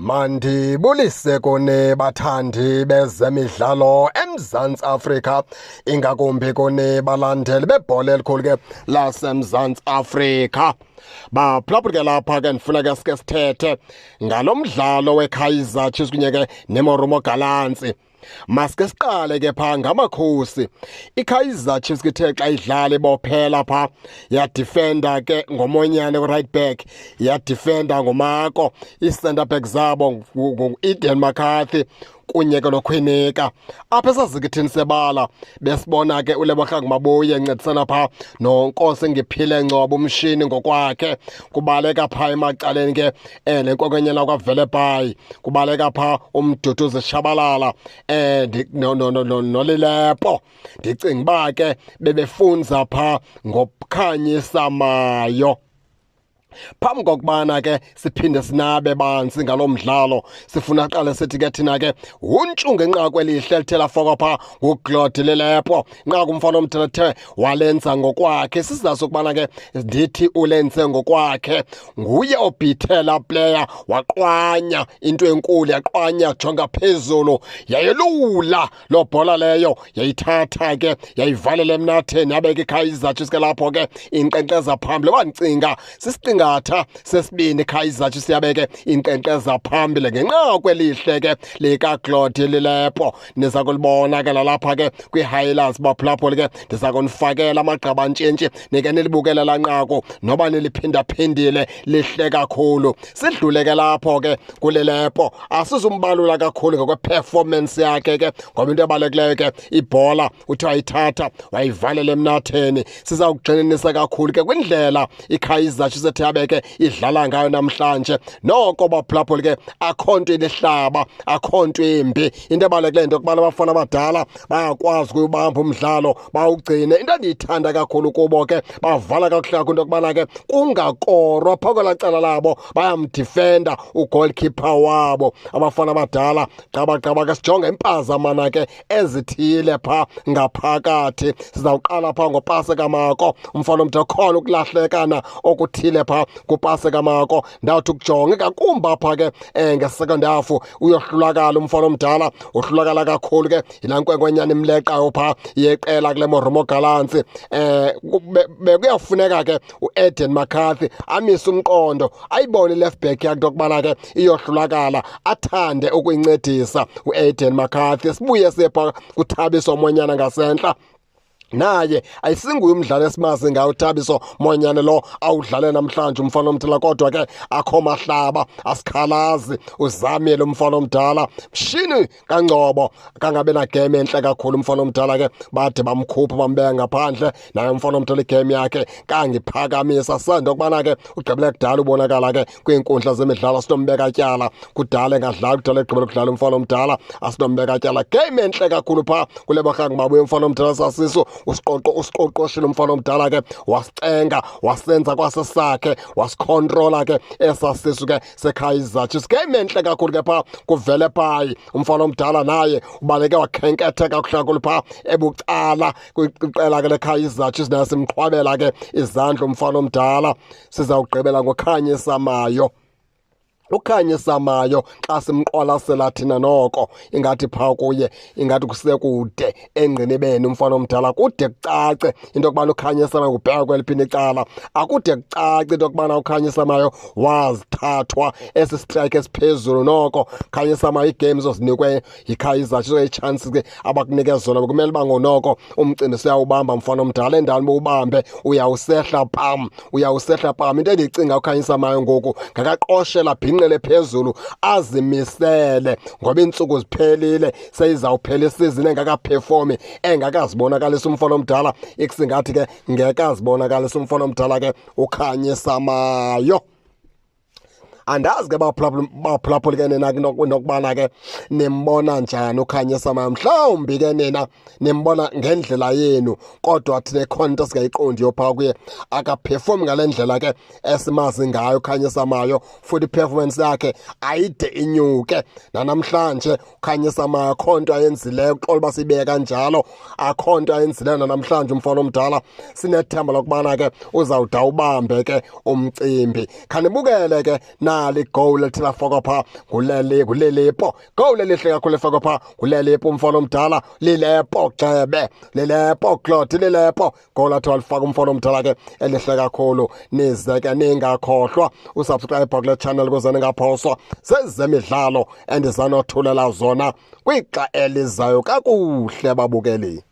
Mandibulise kuni bathandi bezemidlalo eMzantsi Afrika, ingakumbi kuni balandeli bebhola elikhulu ke laseMzantsi Afrika. Baphulaphuli ke lapha ke ndifuna ke sike sithethe ngalo mdlalo weKaizer Chiefs kunye ke neMarumo Gallants. Masike siqale ke pha ngamakhosi. IKaizer Chiefs kithe xa idlala ibophela pha yadefenda ke ngomonyane ku-right back, yadefenda ngomako, ii-center back zabo ngu-Eden McCarthy kunye ke noKhwinika. Apha esazikithini sebala besibona ke uLebogang Maboe encedisana pha noNkosi Ngiphile Ngcobo umshini ngokwakhe, kubaleka pha emacaleni ke le nkwenkwenyana kwaVelebayi, kubaleka pha uMduduzi Shabalala noLilepo. Ndicinga uba ke bebefunza pha ngoKhanyisa Mayo. Phambi kokubana ke siphinde sinabe banzi ngalo mdlalo, sifuna qale sithi ke thina ke untshunge inqaku elihle elithe lafakwa pha nguClaude Lilepo. Inqaku umfana omdala ethe walenza ngokwakhe. Isizathu sokubana ke ndithi ulenze ngokwakhe, nguye obhithela player waqwanya into enkulu, yaqwanya jonga phezulu, yayilula loo bhola leyo, yayithatha ke yayivalela emnatheni, yabeka iKaizer Chiefs ke lapho ke inkqenkqeza phambili. Wandicinga sisiqingatha sesibini iKaizer Chiefs yabeke inkqenkqeza phambili ngenqaku elihle ke likaClaude Lilepo. Niza kulibona ke nalapha ke kwi-highlights baphulaphuli ke, ndiza kunifakela amagqabantshintshi nike nilibukele laa nqaku noba niliphindaphindile, lihle kakhulu. Sidlule ke lapho ke kuLilepo, asizumbalula kakhulu ngokwe-performance yakhe ke ngoba into ebalulekileyo ke ibhola uthe wayithatha wayivalela emnatheni. Siza kugxininisa kakhulu ke kwindlela iKaizer Chiefs ethe yabeke idlala ngayo namhlanje. Noko baphulaphuli ke akho nto ilihlaba, akho nto imbi. Into ebalulekileyo into yokubana abafana abadala bayakwazi ukuyibamba umdlalo bawugcine. Into endiyithanda kakhulu kubo ke, bavala kakuhle kakhulu into yokubana ke kungakorwa phaa kwelaa cala labo, bayamdifenda ugoalkeeper wabo abafana abadala. Gqabagqaba ke sijonge impazamana ke ezithile phaa ngaphakathi. Sizawuqala phaa ngoPaseka Mako, umfana omdala khona ukulahlekana okuthile phaa kuPaseka Mako. Ndawuthi ukujonge ngakumbi apha ke nge-second half uyohlulakala umfana omdala, uhlulakala kakhulu ke yilaa nkwenkwenyana imleqayo phaa yeqela kule Marumo Gallants. Bekuyafuneka ke uEden McCarthy amise umqondo, ayibone i-left back yakhe into yokubana ke iyohlulakala, athande ukuyincedisa uEden McCarthy. Sibuye sipha kuThabiso Monyana ngasentla, naye ayisinguye umdlali esimazi ngayo uThabiso Monyane lo awudlale namhlanje umfana omdala, kodwa ke akho mahlaba, asikhalazi, uzamile umfana omdala. Mshini kaNgcobo kangabe na game enhle kakhulu umfana omdala ke, bade bamkhupha bambeka ngaphandle. Naye umfana omdala igame yakhe kangiphakamisa sando ukubana ke ugqibele kudala ubonakala ke kwiinkundla zemidlalo, sinombeka tyala kudala engadlali, kudala egqibele ukudlala umfana omdala, asinombeka tyala. Game enhle kakhulu phaa kuLebogang Maboe umfana omdala, sasiso usiqoqoshile umfana omdala ke, wasicenga wasenza kwasesakhe, wasikhontrola ke esasisu ke seKaizer Chiefs. Game enhle kakhulu ke phaa kuVelebayi umfana omdala, naye ubaleke wakhenketheka kakuhle kakhulu phaa ebucala kwiqela ke leKaizer Chiefs, naye simqhwabela ke izandla umfana omdala. Sizawugqibela ngoKhanyisa Mayo. UKhanyisa Mayo xa simqwalasela thina noko ingathi phaa kuye ingathi kusekude engqinibeni umfana omdala, kude kucace into yokubana uKhanyisa Mayo ubheka kweliphini icala, akude kucace into yokubana uKhanyisa Mayo wazithathwa esi strike esiphezulu. Noko Khanyisa Mayo ii-games ozinikwe yiKaizer Chiefs, ii-chances ke abakunike zona, bekumele uba ngonoko umcimbi siyawubamba mfana omdala, endaweni bowubambe uyawusehla pam, uyawusehla pam. Into endiyicinga uKhanyisa Mayo ngoku ngakaqoshela bhinqele phezulu, azimisele ngoba iintsuku ziphelile, seyizawuphela isizini engakaperformi, engakazibonakalisa umfana omdala, ikusingathi ke ngekazibonakalisa umfana omdala ke uKhanyisa Mayo. Andazi ke baphulaphuli ke nina nokubana ke nimbona njani uKhanyisa Mayo, mhlawumbi ke nina nimbona ngendlela yenu, kodwa thina ikhona into singayiqondiyo phaa kuye, akaperformi ngale ndlela ke esimazi ngayo uKhanyisa Mayo, futhi i-performance yakhe ayide inyuke nanamhlanje. Ukhanyisa Mayo akho nto ayenzileyo, kuxola uba siyibeke kanjalo, akho nto ayenzileyo nanamhlanje umfana omdala. Sinethemba lokubana ke uzawuda ubambe ke umcimbi. Khanibukele ke. Nali goal elithi lafakwa pha ngulele ngulelepo, goal elihle kakhulu efakwa pha ngulelepo, umfana omdala Lilepo gxebe, Lilepo Claude Lilepo, goal athi walifaka umfana omdala ke elihle kakhulu. Nize ke ningakhohlwa usubscribe kule channel ukuze ningaphoswa zezemidlalo endizanothulela zona kwixa elizayo. Kakuhle babukeli.